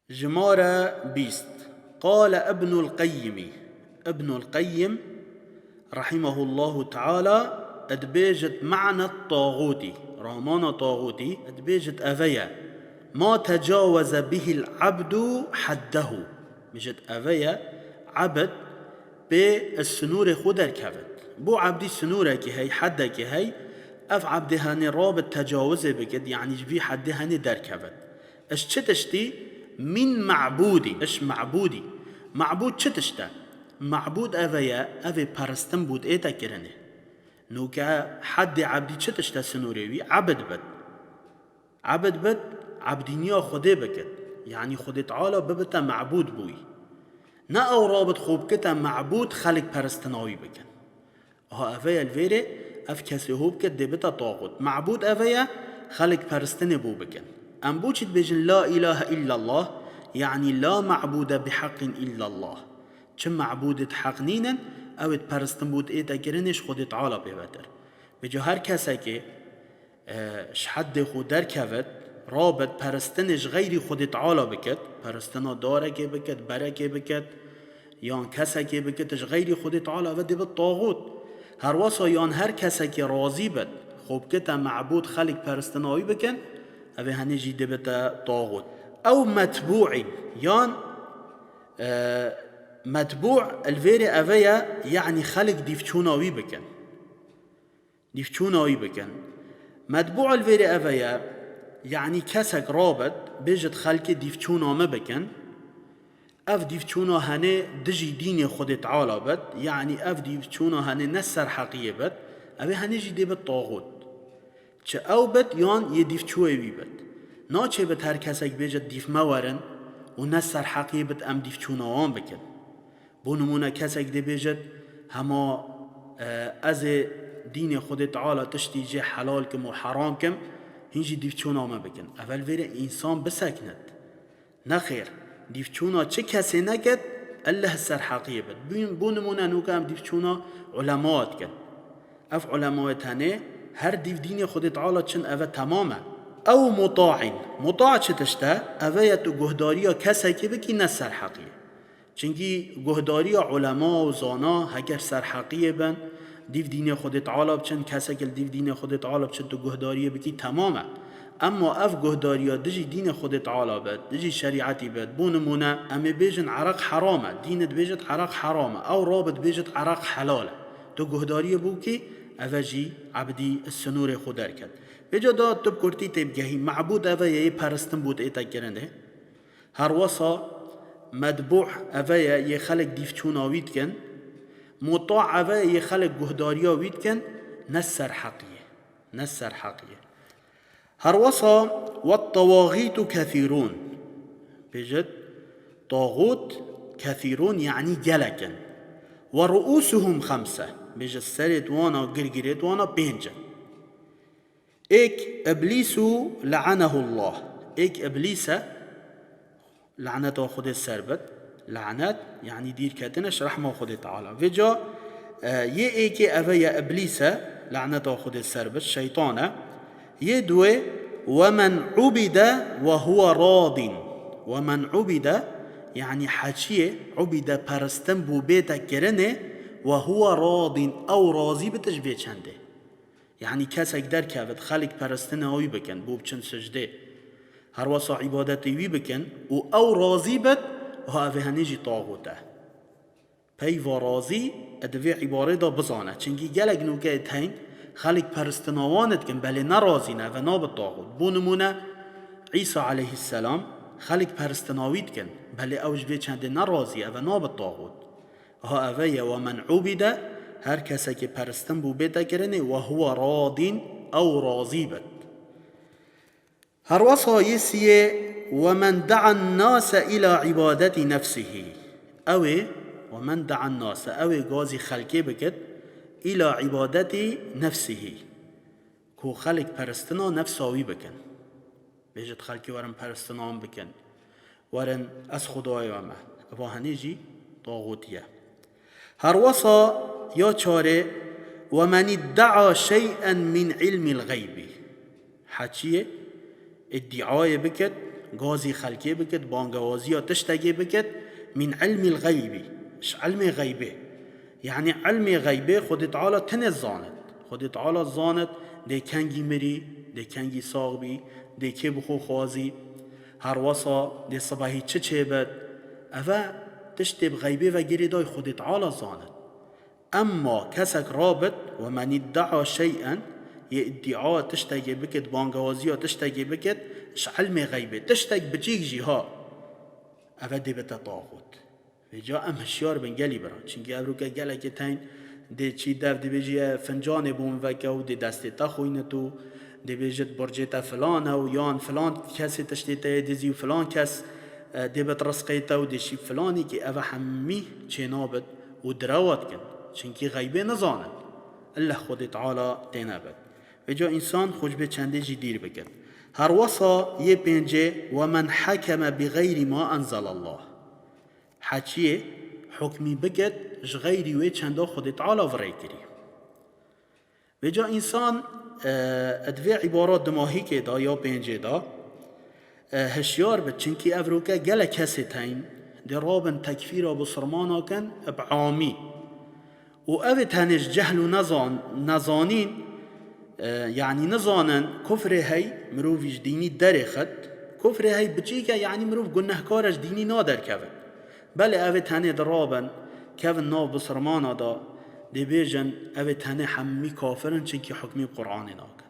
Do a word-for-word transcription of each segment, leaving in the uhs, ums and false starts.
Jimare bîst. Qale Ibnul Qeyyimî. Ibnul Qeyyim, rahimehullahu teala, dibêjit, me'net taxûtî, ramana taxûtî, dibêjit eve ye, ma tecaweze bihil abdu haddehu. Bêjit eve ye, ebd pê sinûrê xwe derkevit. Bo ebdî sinûrekî hey, heddekî hey, ev ebdê henê rabit tecawizê bikit, yanî ji vî heddê henê derkevit. Ji çi tiştî? Min ma'bûdî. Ji ma'bûdî. Ma'bûd çi tişt e? Ma'bûd eve ye, evê peristin bût ête kirinê. Nûke heddê ebdî çi tişt e sinûrê wî? Ebid bit. Ebid bit, ebdîniya Xwedê bikit. Yanî Xwedê Teala bibite ma'bûd bûyî. Ne ew rabit xwe bikite ma'bûd xelk peristina wî bikin. Aha, eve ye li vêrê, ev kesê hû bike dê bite taxût. Ma'bûd eve ye, xelk peristinê bû bikin. Em bo çi dibêjin la îlahe illallah, yanî la ma'bûde biheqin illallah. Çi ma'bûdê di heq nînin, ew ê di peristin bû di ête kirinê ji Xwedê Teala pê vetir. Vêca her kesekê, e, ji heddê xwe derkevit, rabit peristinê ji xeyrî Xwedê Teala bikit, peristina darekê bikit, berekê bikit, yan kesekê bikit ji xeyrî Xwedê Teala ve dê bit taxût. Herwesa yan her kesekê razî bit, xwe bikite ma'bûd xelk peristina wî bikin, ev ê henê jî dê bite taxût. Ew metbû'în, yan, e, metbû' li vêrê eve ye, yanî xelk dîvçûna wî bikin. Dîvçûna wî bikin. Metbû' li vêrê eve ye, yanî kesek rabit, bêjit xelkê dîvçûna me bikin. Ev dîvçûna henê dijî dînê Xwedê Teala bit, yanî ev dîvçûna henê ne ser heqiyê bit, ev ê henê jî dê bit taxût. Çi ew bit yan yê dîvçûyê wî bit. Naçê bit her kesek bêjit dîv me werin û ne ser heqiyê bit em dîvçûna wan bikin. Bo nimûne kesek dê bêjit, hema, e, ez ê dînê Xwedê Teala tiştî jê helal kim û heram kim, hîn jî dîvçûna me bikin. Evel vêrê însan biseknit. Nexêr, dîvçûna çi kesê nekit, elleh ser heqiyê bit. Bo, bo nimûne nûke em dîvçûna ulema dikin. Ev ulemayê tenê her dîv dînê Xwedê Teala çin eve temam e. Ew muta'in. Muta' çi tişt e? Eve ye tu guhdariya kesekî bikî ne ser heqiyê. Çinkî guhdariya ulema û zana heger ser heqiyê bin, dîv dînê Xwedê Teala biçin, kesek li dîv dînê Xwedê Teala biçin, tu guhdariyê bikî, temam e. Emma ev guhdariya dijî dînê Xwedê Teala bit, dijî şerîetî bit, bo nimûne, em ê bêjin ereq heram e, dîn dibêjit ereq heram e, ew rabit dibêjit ereq helal e. Tu guhdariyê bûkî, eve jî ebdî sinûrê xwe derket. Vêca da tu bi kurtî tê bigehî, ma'bûd eve ye yê peristin bût ête kirinê. Herwesa metbû' eve ye yê xelk dîvçûna wî dikin, muta' eve ye yê xelk guhdariya wî dikin, ne ser heqiyê, ne ser heqiyê. Herwesa, "Wat tawagîtu kethîrûn." Bêjit, taxût kethîrûn, yanî gelek in. "Ve ru'ûsuhum xemse." Bêjit, serê di wana, girgirê di wana pênc in. Êk Iblîs û le'enehullah. Êk Iblîs e, laneta Xwedê ser bit. Lanet, yanî dîrketine ji rehma Xwedê Teala. Vêca, e, yê êkê eve ye Iblîs e, laneta Xwedê ser bit, şeytan e. Yê duwê, "Ve men ubide ve huve radîn." "Ve men ubide", yanî heçiyê ubide peristin bû bête kirinê, "ve huve radîn", ew razî bit ji vê çendê. Yanî kesek derkevit, xelk peristina wî bikin, bo biçin sicdê. Herwesa îbadetê wî bikin û ew razî bit, ha ev ê henê jî taxût e. Peyva razî, e, di vê îbarê de bizane. Çinkî gelek nûke ê teyn, xelk peristina wan dikin, belê ne razî ne, eve nabit taxût. Bo nimûne, Îsa aleyhisselam, xelk peristina wî dikin, belê ew ji vê çendê ne razî, eve nabit taxût. Ha eve ye, "Ve men ubide", her kesekê peristin bû bête kirinê, "ve huve radîn", ew razî bit. Herwesa yê siyê, "Ve men da'an nase ila ibadeti nefsihi." Ew ê, "Ve men da'an nase", ew ê gazî xelkê bikit, "ila ibadeti nefsihi." Ku xelk peristina nefsa wî bikin. Bêjit, "Xelkê werin peristina min bikin. Werin ez Xwedayê we me." Eva henê jî taxûtî ye. Herwesa ya çarê, "Ve men idda'a şey'en min ilmil ğeybi." Heçiyê îddiayê bikit, gazî xelkê bikit, bangewaziya tiştekê bikit, min ilmil xeybî, ji ilmê xeybê. Yanî ilmê xeybê Xwedê Teala tenê zanit. Xwedê Teala zanit, dê kengî mirî, dê kengî sax bî, dê kê bi xwe xwazî, herwesa dê sibehî çi çêbit. Eve tiştê bi xeybê ve girêdayî Xwedê Teala zanit. Emma kesek rabit, we men îddia şey'en, yê îddia tiştekê bikit, bangewaziya tiştekê bikit, ji ilmê xeybê, tiştek biçîk jî ha, eve dê bite taxût. Vêca em hişyar bin gelî bira. Çimkî evroke gelekê teyn dê çî dev dibêjî, "E, fincanê bo min veke û dê destê te xwînit û dê bêjit burcê te filan e û yan filan kesê tiştê te yê dizî û filan kes, e, dê bit rizqê te û dê şî filanî kî eve hemî çênabit û direwa dikin. Çimkî xeybê nizanin. Ille Xwedê Teala têne bit." Vêca însan xwe ji bê çendê jî dîr bikit. Herwesa yê pêncê, "Ve men hekeme bi xeyrî ma enzelallah." Heçiyê hukmî bikit ji xeyrî wê çenda Xwedê Teala virê kirî. Vêca însan, e, di vê îbara dimahîkê de ya pêncê de, e, hişyar bit, çimkî evroke gelek kesê teyn dê rabin tekfîra bisilmana kin bi amî. Û ev ê tenê ji cehl û nezan-, nezanîn, e, yanî nizanin kufrê hey mirovî ji dînî derêxit, kufrê hey biçîk e, yanî mirov gunehkar e ji dînî naderkevin. Belê ev ê tenê dirabin, kevin nav bisilmana de, dê bêjin ev ê tenê hemî kafir in, çimkî hukmî Qur'anê nakin.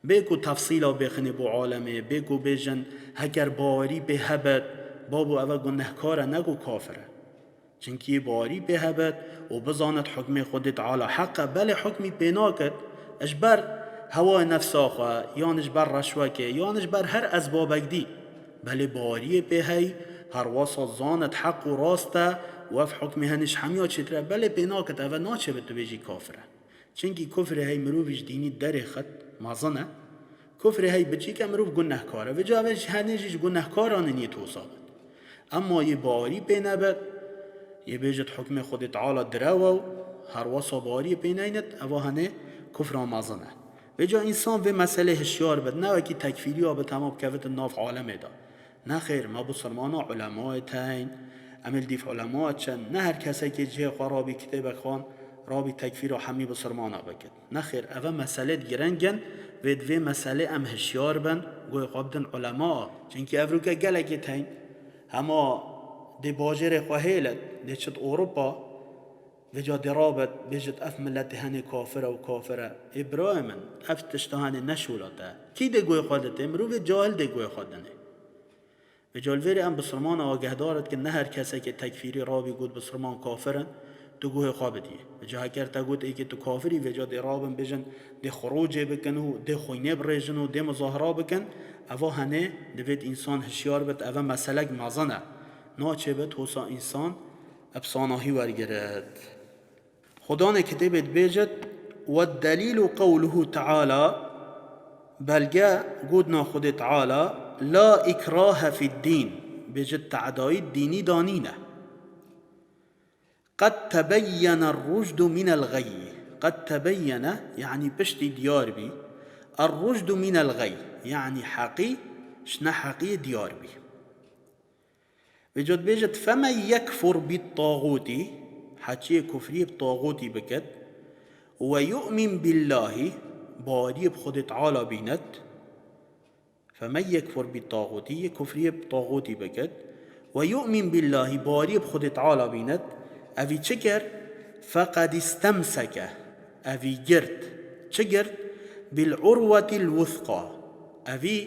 Bê ku tefsîla bêxinê bo alemê, bê ku bêjin heger bawerî pê hebit, babo eve gunehkar e, ne ku kafir e. Çimkî bawerî pê hebit û bizanit hukmê Xwedê Teala heq e, belê hukmî pê nakit, ji ber hewayê nefsa xwe, yan ji ber reşwekê, yan ji ber her ezbabek dî. Belê baweriyê pê hey, herwesa zanit heq û rast e û ev hukmê henê ji hemiya çêtir e, belê pê nakit, eve naçêbit tu bêjî kafir e. Çimkî kufrê hey mirovî ji dînî derêxit, mezin e. Kufrê hey biçîk e, mirov gunehkar e. Vêca ev jî henê jî ji gunehkaran in yê tosa bit. Emma yê bawerî pê nebit, yê bêjit hukmê Xwedê Teala direw e û herwesa baweriyê pê neynit, eva henê kufra mezin e. Vêca însan vê meselê hişyar bit, ne wekî tekfîriya bi tema bikevitin nav alemê de. Nexêr, me bisilmana ulemayê teyn, em ê li dîv ulema çin, ne her kesekê cihê xwe rabî kitêbek xwan, rabî tekfîra hemî bisilmana bikit. Nexêr, eve meselêt giring in, vê di vê meselê em hişyar bin, guhê xwe bidin ulema. Çimkî evroke gelekê teyn, hema dê bajêrê xwe hêlit, dê çit Ewropa, vêca dê rabit, bêjit ev miletê henê kafir e û kafir e. Ê birayê min, ev tişta henê ne şûlat e. Kî dê guhê xwe dite? Mirovê cahil dê guhê xwe dinê. Vêca li vêrê em bisilmana agehdar dikin, ne her kesekê tekfîrî rabî got bisilman kafir in, tu guhê xwe bidiyê. Vêca heger te got êkê tu kafirî, vêca dê rabin bêjin, dê xurûcê bikin û dê xwînê birêjin û dê muzahara bikin, eva henê divêt însan hişyar bit, eve meselek mezin e. Naçêbit hosa însan bi sanahî wergirit. Xudanê kitêbê dibêjit, "Weddelilu qewluhu teala", belge gotina Xwedê Teala, "La ikrahe fid dîn", bêjit te'dayî dînî da nîne. "Qed tebeyyene rucdu minel xeyy." Qed tebeyyene, yanî piştî diyar bî. Er rucdu minel xeyy, yanî heqî ji neheqiyê diyar bî. Vêca dibêjit, "Femen yekfur bit tağûtî", heçiyê kufriyê bi tağûtî bikit, "ve yu'min billahî", baweriyê bi Xwedê Teala bînit, "femen yekfur bit tağûtî", yê kufriyê bi tağûtî bikit, "ve yu'min billahî", baweriyê bi Xwedê Teala bînit, evî çi kir? "Feqed istemseke", evî girt. Çi girt? "Bil urwetil wuthqa", evî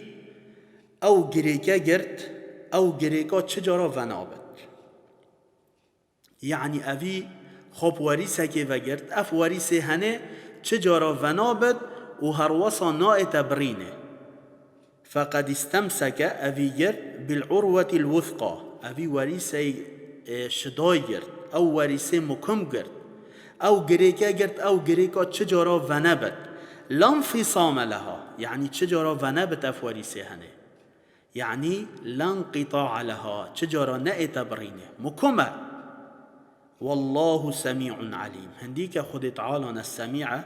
ew girêke girt, ew girêka çi cara venabit. Yanî evî xwe bi werîsekê vegirt, ev werîsê henê çi cara venabit û herwesa naête birînê. Feqed istemseke, evî girt, bil urwetil wuthqa, evî werîsey, e, şiday girt, ew werîsê mukim girt, ew girêke girt, ew girêka çi cara venebit. La nfisame leha, yanî çi cara venebit ev werîsê henê. Yanî, la nqita'a leha, çi cara neête birîne. Mukim e. Wallahu semî'un alîm. Hindî ke Xwedê Teala ne semî e,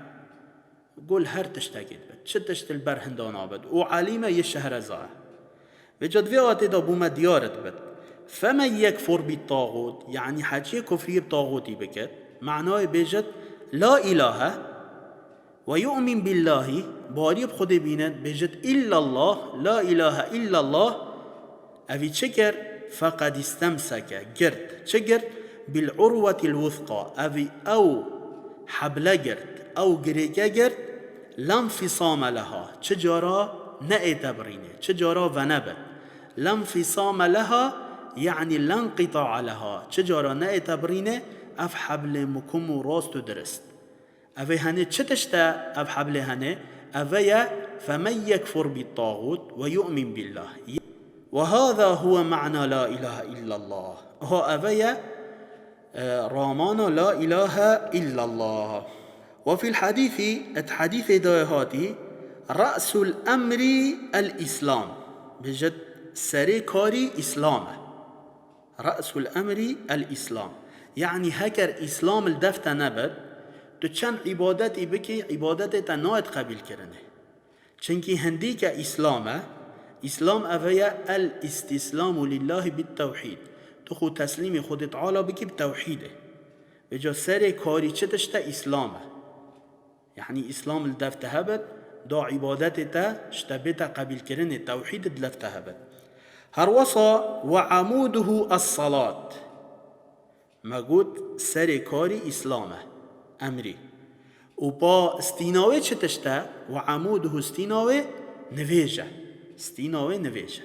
gul her tiştekê dibit. Çi tişt li ber hinda nabit. Û alîm e, yê şehreza e. Vêca di vê ayetê de bo me diyar dibit. Femen yekfur bit taxût, yanî heçiyê kufriyê bi taxûtî bikit, manayê bêjit, la îlahe we yu'min billahî, bariyê bi Xwedê bînin, bêjit illallah, la îlahe illallah, evî çi kir? Feqed istemseke, girt. Çi girt? Bil urwetil wuthqa, evî ew heble girt, ew girêke girt, la nfisame leha, çi cara neêtebirîne, çi cara venebit. La nfisame leha, yanî la nqita'a leha, çi cara neêtebirîne, ev heblê mukum û rast û dirist. Evê henê çi tişt e, ev heblê henê? Eve ye, femen yekfur bit taxût we yu'min billah. Ve hâzâ huve ma'na la ilahe illallah. Ha eve ye, e, ramana la ilahe illallah. Ve fil hadîsî, et hadîsê de hatî, re'sul emrî el îslam. Bêjit serê karî îslam e. Re'sul emrî el îslam. Yanî heker îslam li def te nebit, tu çend îbadetî bikî, îbadetê te nayet qebîlkirinê. Çimkî hindîke îslam e, îslam eve ye el îstîslamu lillahî bit tewhîd. Tu xwe teslîmî Xwedê Teala bikî bi tewhîdê. Vêca serê karî çi tişt e? Îslam e. Yanî îslam li def te hebit, da îbadetê te ji te bête qebîlkirinê, tewhîd di lev te hebit. Her wesa ve amûduhu es-salat. Me got serê karî îslam e, emrî. Û pa stîna wê çi tişt e? Ve amûduhu, stîna wê nivêj e. Stîna wê nivêj e.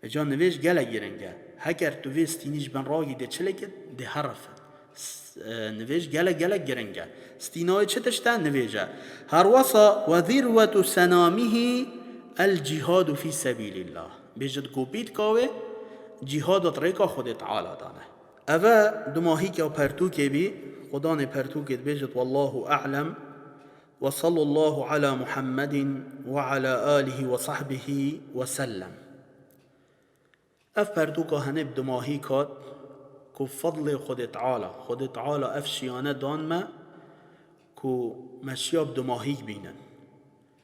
Vêca nivêj gelek giring e. Heker tu vê stînî ji bin ragî dê çi lêkit, dê herifit. S-, e, nivêj gelek gelek giring e. Stîna wê çi tişt e? Nivêj e. Her wesa ve zîrwetu senamîhî el cîhadu fî sebîlîllah. Bêjit gopîtka wê cîhada di rêka Xwedê Teala de ne. Eve dumahîka pertûkê bî, xudanê pertûkê dibêjit, Wallahu a'lem. Ve sallallahu ala Muhammedin ve ala alihi ve sahbihi ve sellem. Ev pertûka henê bi dumahî kat ku fedlê Xwedê Teala, Xwedê Teala ev şiyane dan me ku me şiya bi dumahîk bînin.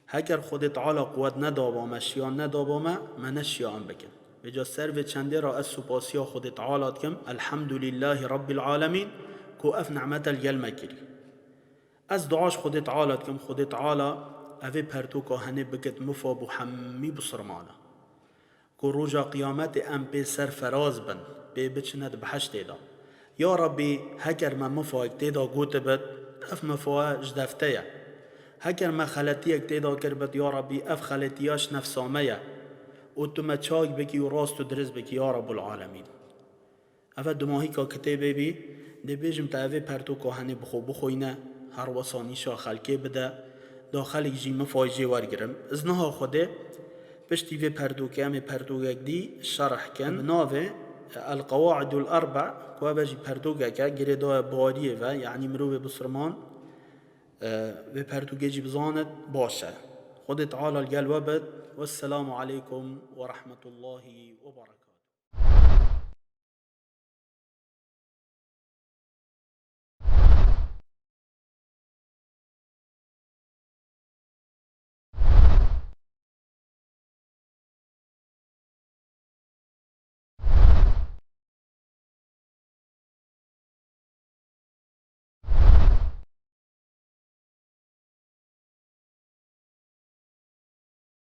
Heker Xwedê Teala quwet nedaba me, şiyan nedaba me, me neşiya em bikin. Vêca ser vê çendê re ez supasiya Xwedê Teala dikim, Elhamdulillahî Rabbil Alemîn, ku ev nîmete li gel me kirî. Ez dua ji Xwedê Teala dikim, Xwedê Teala evê pertûka henê bikit mifa bo hemî bisirmana. Ku roja qiyametê em pê serferaz bin, pê biçine di biheştê de. Ya Rabbî, heker me mifayek tê de gotibit, ev mifa ji def te ye. Heker me xeletiyek tê de kiribit, ya Rabbî, ev xeletiya ji nefsa me ye. Û tu me çak bikî û rast û dirist bikî, ya Rabbul Alemîn. Eve dumahîka kitêbê bî, dê bêjim te evê pertûka henê bi xwe bixwîne, her wesa nîşa xelkê bide, da xelk jî mifayê jê wergirin. Îzniha Xwedê, piştî vê pertûkê em ê pertûkek dî şerh kin. Bi navê El Qewaidul Erbe, ku eve jî pertûkek e, girêdayê bariyê ve, yanî mirovê bisirman, e, vê pertûkê jî bizanit, baş e. Xwedê Teala li gel we bit. Wesselamu aleykum ve rahmetullahi ve berekatuhu.